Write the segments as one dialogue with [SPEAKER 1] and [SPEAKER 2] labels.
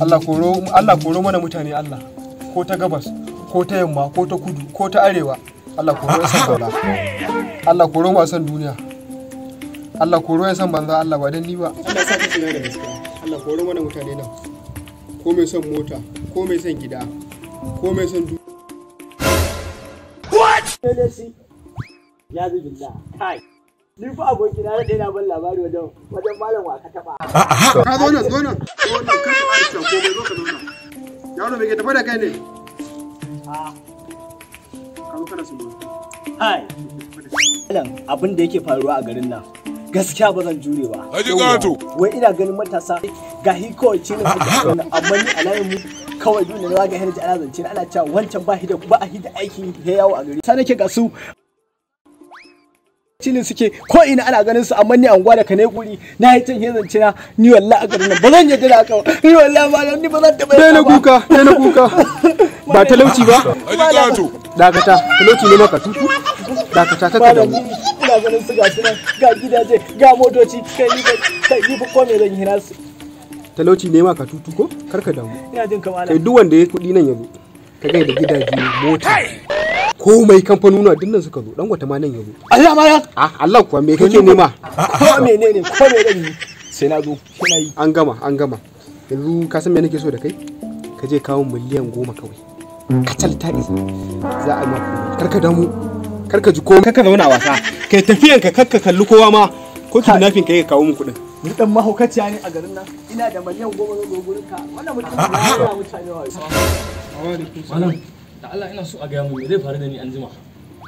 [SPEAKER 1] Allah koro, Allah koro mana mutane Allah. Ko ta gabas, ko ta yamma, ko ta kudu, ko ta arewa. Allah koro ya san banza. Allah koro masu san duniya. Allah koro ya san banza Allah ba dan ni ba. Allah sa ka da gaskiya. Allah koro mana mutane nan. Ko mai son mota, ko mai son gida, ko mai son
[SPEAKER 2] What? Ya billah. Kai. Ni fa aboki na da na ban labari wajen malam wa ka taba.
[SPEAKER 1] Ka zo nan, zo nan. Zo nan kar ka ƙara cewa komai, zo ka zauna. Yaro me ke tafa da kai ne? Ka zo kana surutu.
[SPEAKER 2] Hai. Malam, abin da yake faruwa a garin nan gaskiya ba zan jure ba. Wai ina ganin matasa ga hi kawai ce ne amma ni a layin mu kawai dole ne ga hirji ana zance ana cewa wancan ba hida ba hida aikin ya yawo a gari. Sai nake ga su cilin suke ko ina ana ganin su amma ni anguwa da kane guri na yi can zance na ni wallahi a garin nan ba zan yadda da haka ba. Ni wallahi malam ni ba zan taɓa
[SPEAKER 1] daina kuka, daina kuka. Ba talauci ba. Dakata, talauci ne maka tutu. Dakata kaka da mu.
[SPEAKER 2] Ina ganin su ga su nan ga gidaje ga motoci kai ni kai ni fa ko me zan yi nasu.
[SPEAKER 1] Talauci ne maka tutu ko? Karka damu.
[SPEAKER 2] Ina jin kamala.
[SPEAKER 1] Kai duk wanda ya kudi nan yazo. Ka ga da gidaje, mota. Komai kamfanuna duk nan suka zo, dan wata ma nan yazo.
[SPEAKER 2] Allah ma ya.
[SPEAKER 1] Ah, Allah kuwa me kake nema?
[SPEAKER 2] Ko menene ko me zan yi? Sai na zo, sai na yi.
[SPEAKER 1] An gama, an gama. Yanzu ka san me nake so da kai? Ka je kawo miliyan 10 kawai. Kacal ta isa. Za a maka. Karka damu. Karka ji komai. Karka zauna wasa. Kai tafiyan ka karka kalli kowa ma. Ko kidnapping kai ka kawo min kuɗin.
[SPEAKER 2] Ni dan mahaukaciya ne a garin nan. Ina da miliyan 10 zan zo gurin ka. Wannan mutum ya ya mutane wa.
[SPEAKER 3] Malam, da Allah ina so a gaya mun me zai faru da ni anjima.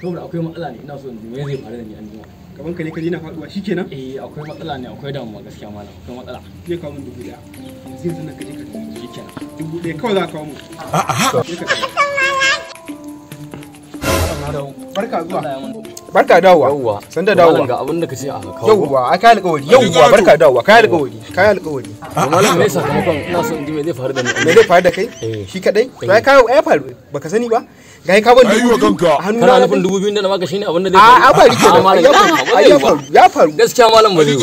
[SPEAKER 3] Saboda akwai matsala ne ina so in ji me zai faru da ni anjima.
[SPEAKER 1] Gaban ka ne ka ji na faduwa shikenan?
[SPEAKER 3] Eh, akwai matsala ne, akwai damuwa gaskiya malam, akwai matsala.
[SPEAKER 1] Zai kawo min 1000. Yanzu yanzu nan ka je ka tafi.
[SPEAKER 3] Shikenan.
[SPEAKER 1] 1000 kawai za ka kawo min. Barka zuwa. Barka dawowa. San da dawowa.
[SPEAKER 3] Ga abin da kace a kawo.
[SPEAKER 1] Yawwa, ai kai alƙawari. Yawwa, barka dawowa. Kai alƙawari. Kai alƙawari.
[SPEAKER 3] Malam me sakamakon ina so in ji me zai faru da ni.
[SPEAKER 1] Me zai faru da kai? Shi kadai? To ai kai ai faru. Baka sani ba? Ga ka ban 2000.
[SPEAKER 3] Kana nufin 2000 da na baka shine abin da zai faru?
[SPEAKER 1] A ba rike. Ya faru. Ya faru.
[SPEAKER 3] Gaskiya malam ba zai yi.